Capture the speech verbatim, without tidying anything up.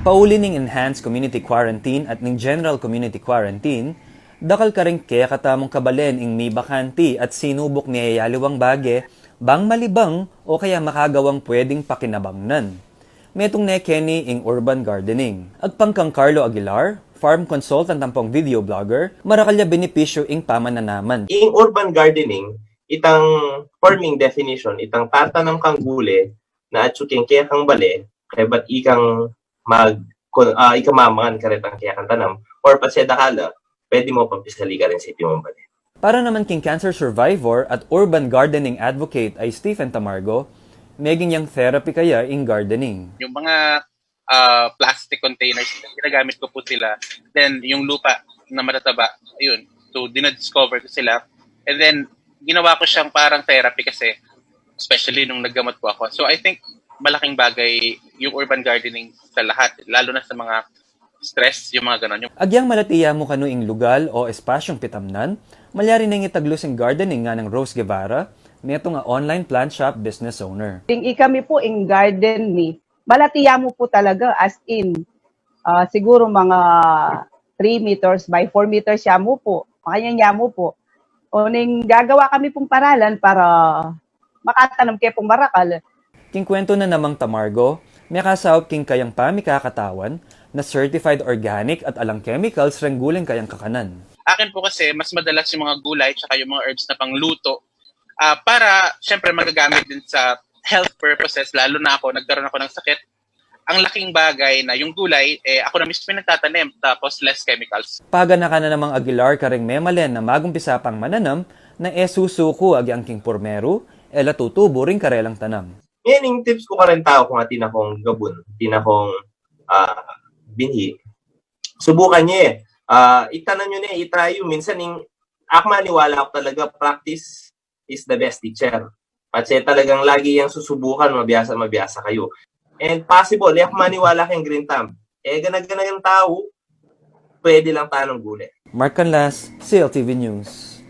Pauli ning enhanced community quarantine at ning general community quarantine, dakal karing kekatamung kabalen ing mibakanti at sinubuk ne yaliwang bage, bang malibang o kaya makagawang pwedeng pakinabangnan. Metung ne keni ing urban gardening. Agpang kang Carlo Aguilar, farm consultant ampong video blogger, marakal ya benepisyu ing pamananaman. Ing urban gardening, itang farming definition, itang tatanam kang gule, na atsu keng kekang bale, kaybat ikang mag, kun, ah, ikang mamangan karetang kekang tanam, or patse dakal la, pwede mu pang pisali karin sa iti mung bale. Para naman king cancer survivor at urban gardening advocate ay Stephen Tamargo, meging yang therapy kaya ing gardening. Yung mga, ah, plastic containers, ginagamit ko po sila. Then, yung lupa na matataba, ayun. So, dinadiscover ko sila. And then, ginawa ko siyang parang therapy kasi, especially nung naggamot po ako. So, I think malaking bagay yung urban gardening sa lahat, lalo na sa mga stress, yung mga ganon. Yung Agyang malati ya mu kanu ing lugal o espasyung pitamnan, malyari neng itaglus ing gardening nganang Rose Guevara, metung a online plant shop business owner. Ing ikami po, ing garden mi, malati ya mu po talaga, as in, ah, siguro mga three meters by four meters ya mu po. Makanyan ya mu po. O ning gagawa kami pung paralan para makatanam ke pung marakal. King kwento na namang Tamargo, mekasaup king kayang pamikakatawan na certified organic at alang chemicals reng guleng kayang kakanan. Akin po kasi, mas madalas yung mga gulay tsaka yung mga herbs na pangluto, ah, para, syempre, magagamit din sa health purposes, lalo na ako, nagkaroon ako ng sakit. Ang laking bagay na yung gulay, eh, ako na mismo yung nagtatanim, tapos less chemicals. Paganakan na namang Aguilar karing memalen na magumpisa pang mananam na e susuku agyang king purmeru, e la tutubu ring karelang tanam. Yan ing tips ku karing tau kung atin akong gabun, atin akong, ah, binhi. Subukan ye. Ah, itanam yu ne, i-try yu. Minsan ing, ak maniwala ku talaga, practice is the best teacher. Patse talagang lagi yang susubukan, mabiasa, mabiasa kayu. And possible, e ku maniwala keng green thumb. E gana-gana yang tau, pwede lang tanam gule. Mark Canlas, C L T V News.